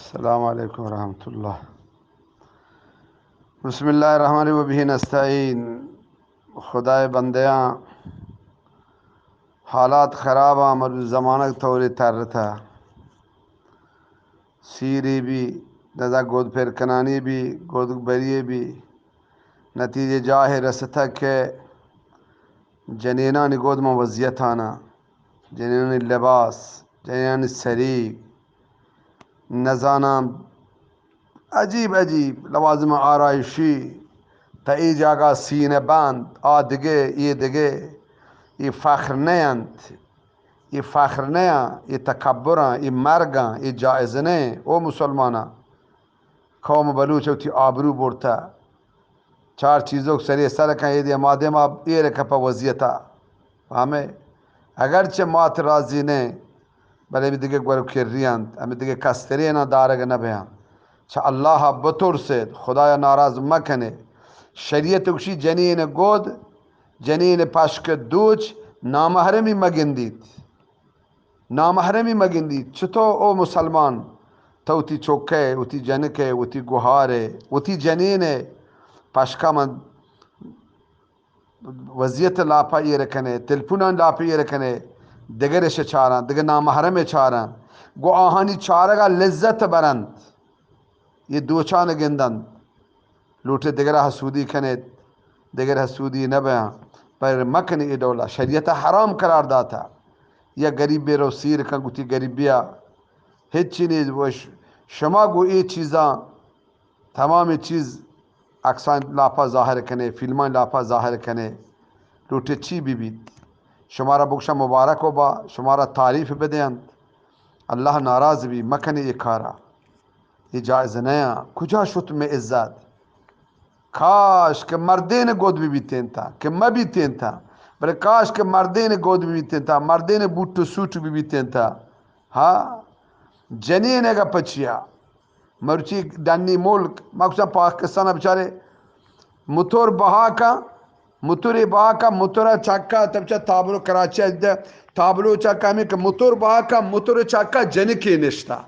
السلام علیکم ورحمۃ اللہ۔ بسم اللہ الرحمن الرحیم، و بہ نستعین۔ خدائے بندیاں، حالات خراب آں، مروچ زمانگ طورے ترتہ۔ سیری بی، دزا گود پر کنانی بی، گود بری بی۔ نتیجہ جاہ رستہ کہ جنینانی گود من وضعیت آنا، جنینانی لباس، جنینانی سریگ، نزاناں عجیب عجیب لوازم آرائشی، تا اے جاگہ سینہ بند، آ دگہ، اے دگہ، اے فخر نہ انت، اے فخر نہ آں، اے تکبر آں، اے مرگ آں، اے جائز نہ۔ او مسلماناں، قوم بلوچ وتی آبرو برتہ۔ چار چیزوک سرے سر کن، اے دے ما دیما ایر کپہ وضعیتا۔ فہمے؟ اگرچہ مات راضی نہ، بلے ہمے دگہ گور کری انت، ہمے دگہ کستریناں دارگ نہ بیاں۔ چہ اللہ بترسید، خدایا ناراض مکنے۔ شریعت گوشی جنین گود، جنین پشک دوچ، نامحرمی مگندیت۔ نامحرمی مگندی۔ چتو او مسلمان، تو وتی چکے، وتی جنکے، وتی گہارے، وتی جنینے پشکا من وضعیت لاپا ایر کنے، تلپونان لاپا ایر کنے، دگرش چاراں، دگہ نامحرم چاراں، گو آہانی چارگا لذت برنت۔ اے دوچان گندنت، لوٹے دگرا حسودی کنیت، دگر حسودی نہ بیاں، پر مکن اے ڈولا۔ شریعت حرام قرار داتا۔ یا غریبے رو سیر کن گوتی غریبیا ہچی نیز وش۔ شما گو اے چیزاں، تمام چیز عکسان لاپا ظاہر کنے، فلمان لاپا ظاہر کنے، لوٹے چی بی بیت؟ شمارا بگشا مبارک و با، شمارا تعریف بدینت۔ اللہ ناراض بی، مکنے اے کارا۔ اے جائز نیاں۔ کجا شت مئے عزت؟ کاش کہ مردین گود بہ بیتینتا، کہ مہ بیتینتا۔ بلے کاش کہ مردین گود بہ بیتینتا، مردین بوٹ و سوٹ بہ بیتینتا۔ ہا؟ جنین گپ چیا؟ مرچی ڈنی ملک، مخصوصا پاکستان بچارے، موتور بہا کا، موتور بہا کا، موتور چکا، تب چا تابلو کراچی، تابلو چکا ہمیں کہ موتور بہا کا، موتور چکا جنکے نشتا۔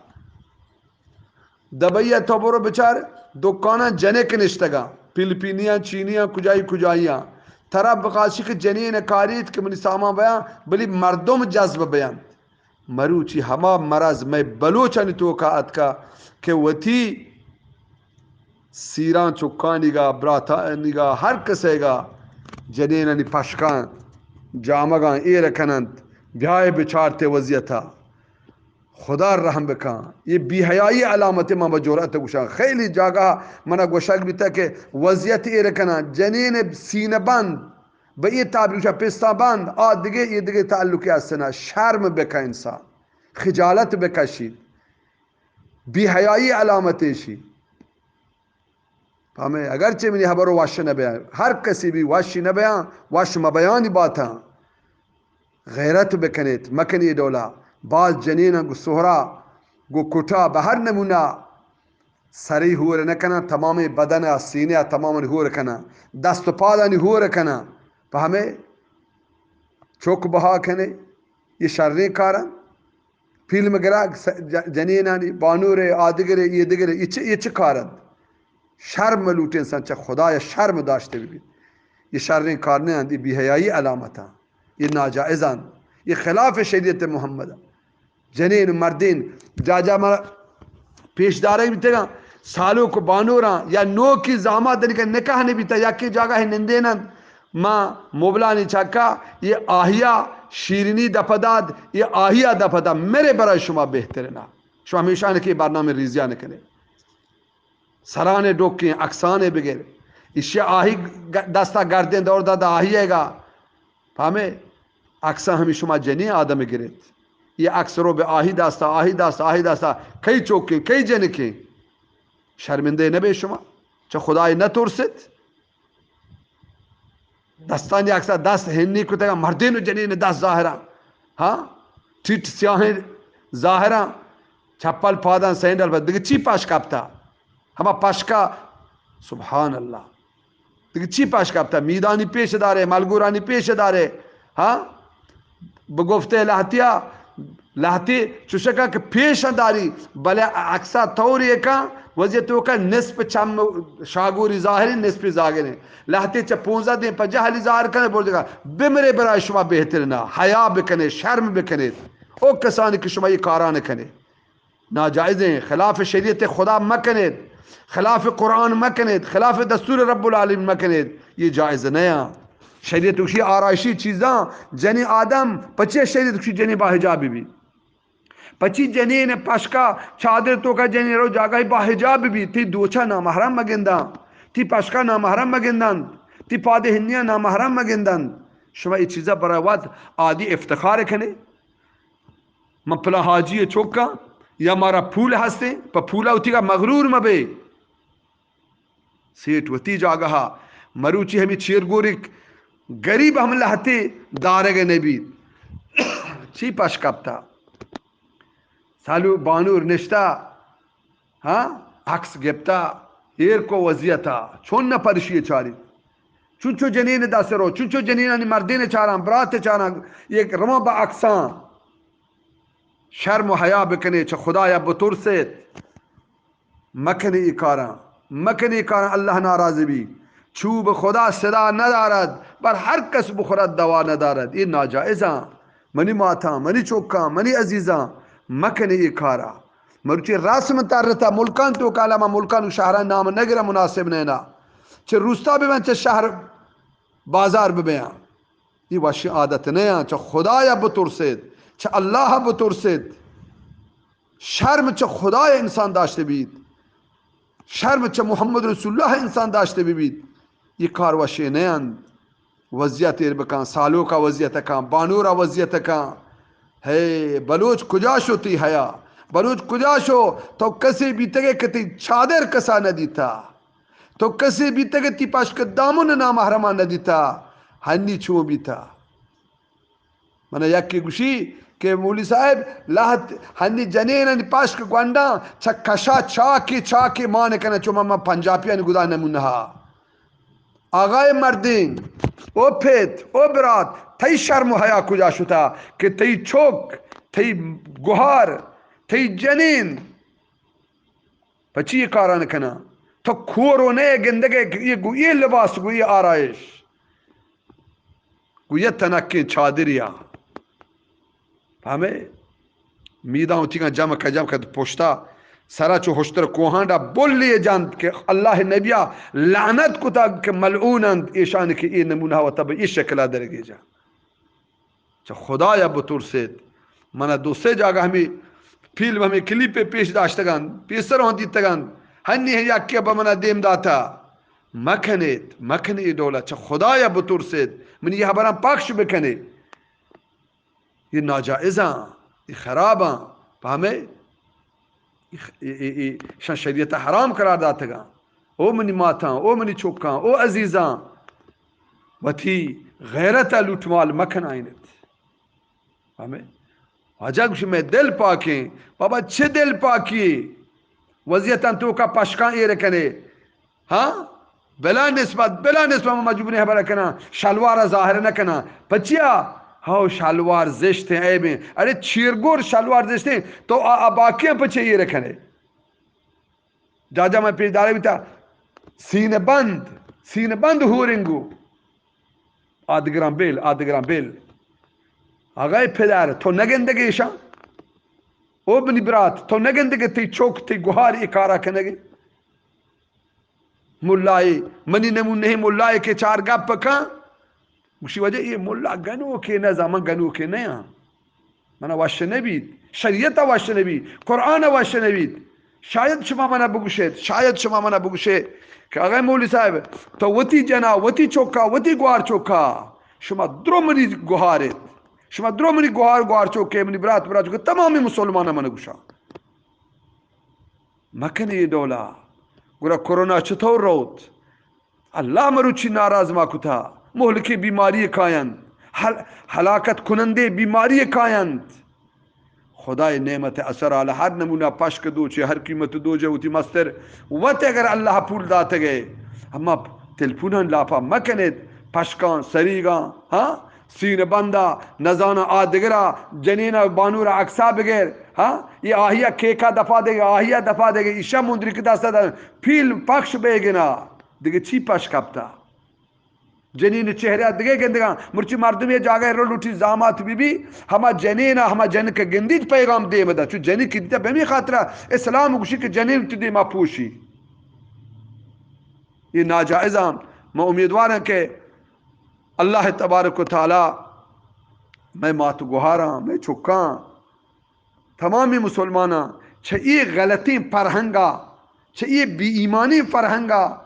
دبئی ء تو برو بچار، دکاناں جنک نشتگاں، فلپینیاں، چینیاں، کجائی کجائیاں۔ ترا بخاشی کہ جنین کاریت کہ منی سامان بیاں، بلی مردم جذب بیاں۔ مروچی ہما مرض مئے بلوچانی توکا اتکا کہ وتی سیراں چکانیگا، براتانیگا، ہر کسیگا جنینانی پشکاں جامگاں ایر کننت۔ بیائے بچارتے وضعیتا۔ خدا رحم بکن۔ یہ بے حیائی علامت، من با جرأت گوشاں۔ خیلی جاگہ منا گوشگ بیتا کہ وضعیت ایر کناں، جنین سینہ بند، بہ یہ تعبیر گوشاں پستان بند، آ دگہ، یہ دگہ تعلقی ہستنا۔ شرم بکن انسان، خجالت بکشید۔ بے حیائی علامت ایشی۔ پہمے؟ اگرچہ منی ہبرو وش نہ بیاں، ہر کسی بی وش نہ بیاں، وش مبیانی باتاں۔ غیرت بکنیت، مکنی ڈولا۔ باز جنیناں گو سہرا، گو کٹا، بہ ہر نمونہ سری ہور نہ کناں، تمامیں بدن ء سینے ء تمامانی ہور کناں، دست و پادانی ہور کناں۔ پہمے؟ چک بہا کنے، یہ شریں کاراں۔ فلم گرگ، س-، ج-، جنینانی، بانورے، آدگرے، یہ دگرے، یہ چ-، یہ چ کار انت؟ شرم لوٹیں انسان، چہ خدایا شرم داشتے ببیت۔ یہ شریں کار نہ انت، یہ بے حیائی علامت انت، یہ ناجائز انت، یہ خلاف شریعت محمد انت۔ جنین و مردین جا جا ما پیش دارگ بیتگاں، سالوک و بانوراں یا نوکی زامات دنکہ نکاح نہ بیتا، یکے جاگہ نندینن، ما موبلانی چکا یہ آہیا شیرینی دپ داد، یہ آہیا دپ داد، میرے برای شما بہترنا۔ شما ہمیشان کہ برنامہ ریزیان کنے۔ سرانے ڈوکیں عکسانے بگر۔ ایشی آہی گ-، دستا گردیں دور داد آہی گا۔ پہمے؟ عکساں ہمی شما جنیں آدم گرت۔ یہ عکس رو بہ آہی دستا، آہی دستا، آہی دستا۔ کئی چوکیں، کئی جنکیں؟ شرمندہ نہ بے شما؟ چہ خدای نہ ترست؟ دستانی عکس ء دست ہنی کتگ، مردین و جنین دست ظاہرا۔ ہاں؟ ٹیٹ سیاہیں ظاہرا۔ چپل پاداں سینڈل پر۔ دگہ چی پاش کپتا؟ ہما پشکا۔ سبحان اللہ۔ دگہ چی پاش کپتا؟ میدانی پیش دارے، ملگورانی پیش دارے۔ ہاں؟ بگفتے لہتیا لہتے چوشکا کہ پیش داری، بلے عکسا طوری کن، وزی توکا نصف چم شاگوری ظاہریں، نصف ظاہریں۔ لہتے چہ پونزدہ دیں پجاہ ہلی ظاہر کنے، بردگا بمرے، برای شما بہتر نہ۔ حیا بکنے، شرم بکنے۔ او کسانی کہ شما یہ کاران کنے، ناجائزیں، خلاف شریعت خدا مکنید، خلاف قرآن مکنید، خلاف دستور رب العالمین مکنید، یہ جائز نہ۔ شریعت گوشی آرائشی چیزاں، جنی آدم پچے شریعت گوشی جنی با حجاب بی۔ پچی جنین پشکا چادر توکا جنین رو جاگاہی با حجاب بی، تی دوچا نامحرم مگنداں، تی پشکا نامحرم مگنداں، تی پاد ہنیا نامحرم مگنداں۔ شما یہ چیزا برای وت عادی افتخار کنے؟ من پلان حاجی چوکاں یا مارا پول ہستیں، پہ پولا وتیگا مغرور مبے۔ سیٹ وتی جاگہا، مروچی ہمے چیرگورک گریب ہم لہتے دارگ نہ بیت۔ چی پش کپتا؟ سالو بانور نشتا، ہاں، عکس گپتا، ایر کو وضعیتا، چون نہ پرشی چاری۔ چونچو جنین دست رو، چونچو جنینانی مردین چاراں، برات چاراں، یک رواں با عکساں۔ شرم و حیا بکنے، چہ خدایا بترسیت۔ مکن ای کاراں، مکن ای کاراں، اللہ ناراض بی۔ چوب خدا صدا ندارد، بر هر کس بخورد دوا ندارد۔ یہ ناجائزاں۔ منی ماتاں، منی چوکاں، منی عزیزاں، مکن ای کارا۔ مروچی رسم ترتا ملکان توکا، الما ملکان و شہران نام نگرہ، مناسب نینا۔ چہ روستا ببن، چہ شہر بازار ببیاں۔ یہ وشی عادت نیاں۔ چہ خدایا بترسید، چہ اللہ بترسید۔ شرم چہ خدای انسان داشته بیت، شرم چہ محمد رسول اللہ انسان داشته بیت۔ یہ کار وشی نیاں۔ وضعیت ایر بکن، سالوکا وضعیت کن، بانورا وضعیت کن۔ ہے بلوچ کجا شو تی حیا؟ بلوچ کجا شو؟ تو کسے بیتگے کہ تی چادر کسا ندیتا؟ تو کسے بیتگے تی پشک دامن نامحرمان ندیتا؟ ہنی چون بیتا؟ من یکی گوشی کہ مولی صاحب، لہت ہنی جنینانی پشک گونڈاں چہ کشا چاکی چاکی مان کنن، چو من، من پنجابیانی گدا نمونہ ہا۔ آغای مردین، او پت، او برات، تئی شرم و حیا کجا شتا کہ تئی چوک، تئی گوہار، تئی جنین پہ چی کاران کناں؟ تو کور و نئے گندگے کہ یہ گو یہ لباس، گو یہ آرائش، گو یہ تنکیں چادریا۔ پہمے؟ میداں وتیگاں جم کہ جم کہ پشتا سرا چو ہشتر کوہانڈا بلی جنت کہ اللہ نبیا لعنت کتا کہ ملعون انت ایشان کہ اے نمونہ وتا بہ اے شکلا درگیجا۔ چہ خدایا بترسیت۔ منا دو سے جاگہ ہمے فلم، ہمے کلیپ پیش داشتگان، پیسر ہوں دیتگان۔ ہنی ہے یکی بہ منا دیم داتا۔ مکنیت، مکن اے ڈولا۔ چہ خدایا بترسیت۔ منی یہ حبران پخش بکنے۔ یہ ناجائزاں، یہ خراباں۔ پہمے؟ اے، اے، اے، ایشاں شریعت حرام قرار داتگاں۔ او منی ماتاں، او منی چوکاں، او عزیزاں، وتی غیرت ء لوٹمال مہ کنائینت۔ ہمے واجہ گوشی، مئے دل پاکیں۔ بابا، چہ دل پاکی؟ وضعیتاں توکا پشکاں ایر کنے۔ ہاں؟ بلا نسبت، بلا نسبت من مجبوریں حبر کناں، شلوار ظاہر نہ کناں۔ پچیا؟ ہو، شلوار زشتیں، عیبیں۔ ارے چیرگور شلوار زشتیں، تو آ، آ باقیاں پچے ایر کنے؟ جا جا من پیش دارے بیتا، سینہ بند، سینہ بند ہورنگو۔ آدگراں بیل، آدگراں بیل۔ آغای پدر، تو نگندگے ایشاں؟ او منی برات، تو نگندگے تئی چوک، تئی گوہار اے کارا کنگے؟ ملائے، منی نمونہ ملائے کہ چار گپ کن، گوشی، واجہ، اے ملا گنوکے نہ زان، من گنوکے نیاں۔ منا وش نہ بیت، شریعت وش نہ بیت، قرآن وش نہ بیت۔ شاید شما منا بگوشیت، شاید شما منا بگوشیت کہ آغای مولی صاحب، تو وتی جنا، وتی چوکا، وتی گوار چوکا، شما درو منی گوہاریت۔ شما درو منی گوہار گوار چوکے، منی برات برات چوکے، تمامی مسلمان من گوشا۔ مکن اے ڈولا۔ گڑا کرونا چطور روت؟ اللہ مروچی ناراض ما کتا۔ مہلکیں بیماری کاینت۔ ہل-، ہلاکت کنندے بیماری کاینت۔ خدائے نعمت اثر آل ہر نمونہ پشک دوچے، ہر قیمت دوجہ وتی مستر وت اگر اللہ پول داتگے، اما تلفونان لاپا مکنیت، پشکان، سریگان، ہاں؟ سینہ بندا، نزاناں آ دگرا، جنین ءُ بانور ءِ عکسا بگر، ہاں؟ یہ آہیا کیکا دفا دگے، آہیا دفا دگے، ایشا مندری کہ دستا دن، پیل پخش بیگنا، دگہ چی پش کپتا؟ جنین چہرہ دگہ گندگاں، مرچی مردم یہ جاگہ رو لوٹی زامات بی بی، ہما جنین، ہما جنک گندیت پیغام دیم دا، چو جنک دیتا بمی خاطرہ اسلام گوشی کہ جنین تو دیما پوشی۔ یہ ناجائزاں۔ ما امیدواراں کہ اللہ تبارک و تعالی مئے مات گوہاراں، مئے چکاں، تمامی مسلماناں چہ اے غلطیں فرہنگا، چہ اے بے ایمانی فرہنگا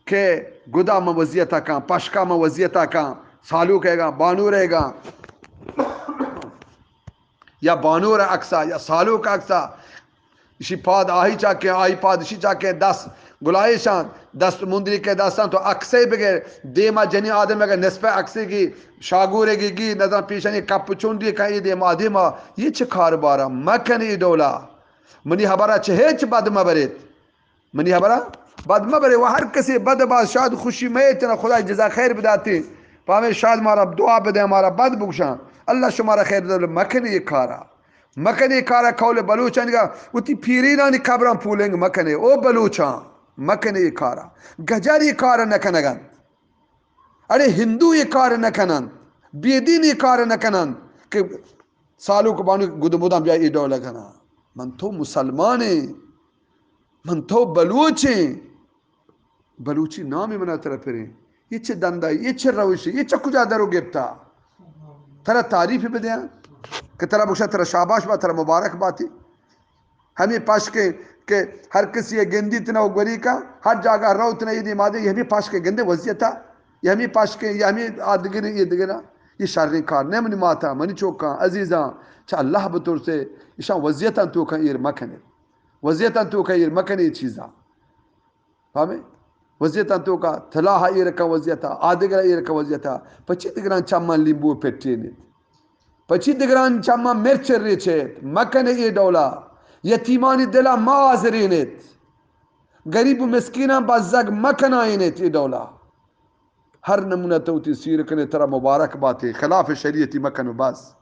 کہ گدا من وضعیتا کاں، پشکا من وضعیتا کاں، سالوک ایگاں، بانور ایگاں، یا بانور عکسا، یا سالوک عکسا، اشی پاد آہی چاکیں، آہی پاد اشی چاکیں، دست گلائیشان، دست مندری کے دستان تو عکسے بگر، دیما جنی آدم اگر نصف عکسے کی شاگورے کی گی، نظر پیشانی کپ چونڈی کا اے دیما دیما، یہ چه کاربارا؟ مکن اے ڈولا۔ منی حبرا چه ہیچ بد مبریت۔ منی حبرا بد مبرے، و ہر کسی بد باز شاد خوشی میت نا، خدا جزا خیر بداتی۔ پامے شاد مارا دعا بدے، مارا بد بگشان۔ اللہ شمارا خیر بدے، مکن یہ کارا۔ مکن یہ کارا۔ قول بلوچانی گا، وتی پیرینانی قبران پولنگ مکنے۔ او بلوچان، مکن یہ کارا۔ گجر یہ کار نکنگن۔ اڑے ہندو یہ کار نکنن۔ بے دین یہ کار نکنن کہ سالوک بانو گدمودان بیا اے ڈول کنا۔ من تو مسلمانیں۔ من تو بلوچیں۔ بلوچی نام منا ترا پریں۔ یہ چه دندا، یہ چه روشے، یہ چه کجا درو گپتا؟ ترا تعریف بدیاں کہ ترا بخشا، ترا شاباش با، ترا مبارک باتی۔ ہمیں پشکیں کہ ہر کسی گندی تنا و گوری کا، ہر جاگہ رو تنا یہ دیما دے، یہ ہمیں پشکیں گندے وضعیتا، یہ ہمیں پشکیں، یہ ہمیں آدگریں، یہ دگرا، یہ شریں کار نہ۔ منی ماتا، منی چوکاں، عزیزاں، چہ اللہ بترسے، اشان وضعیتاں توکاں ایر مکنے۔ وضعیتاں توکاں ایر مکنے یہ چیزاں۔ فہمے؟ وضعیتاں توکا طلاہا ایر کن وضعیتا، آدگرا ایر کن وضعیتا۔ پچی دگران چمان لیمبو پٹینیت؟ پچی دگران چمان مرچ ریچیت؟ مکنے اے ڈولا۔ یتیمانی دلا مہ آزرینیت۔ گریب و مسکیناں بزگ مکنائینیت اے ڈولا۔ ہر نمونہ تو وتی سیر کنے، ترا مبارک باتے، خلاف شریعتی مکن و بس۔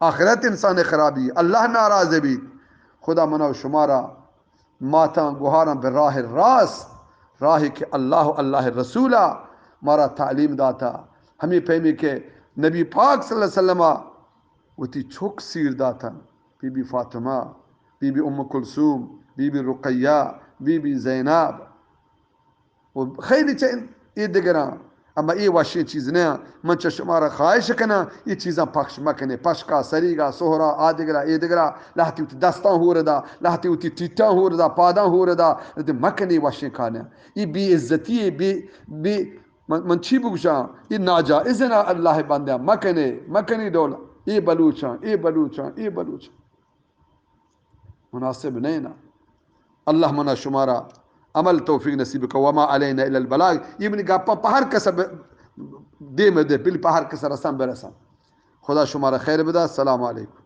آخرت انسان خرابی، اللہ ناراض بیت۔ خدا منا و شمارا ماتاں گوہاراں بہ راہ راست، راہی کہ اللہ و اللہ رسولا مارا تعلیم داتا، ہمیں پیمی کہ نبی پاک صلی اللہ علیہ وسلم وتی چک سیر داتن، بی بی فاطمہ، بی بی ام کلثوم، بی بی رقیہ، بی بی زینب، و خیلی چہ اے دگراں۔ اما اے وشیں چیز نہ۔ من چہ شمارا خواہش کناں، اے چیزاں پخش مکنے۔ پشکا، سریگا، سہرا، آ دگرا، اے دگرا، لہتی وتی دستاں ہور دا، لہتی وتی ٹیٹاں ہور دا، پاداں ہور دا، مکنے وشیں کار نہ۔ اے بے عزتی، بے، بے، من، من چی بگوشاں؟ اے ناجائز نہ، اللہ بندیاں مکنے، مکنے ڈول۔ اے بلوچاں، اے بلوچاں، اے بلوچاں۔ مناسب نہ نا۔ اللہ منا شمارا عمل توفیق نصیب کو۔ وما علینا الا البلاغ۔ یہ منی گپاں پہ ہر کس ب-، دیم دے، بل پہ ہر کس رساں برساں۔ خدا شمارا خیر بدا۔ السلام علیکم۔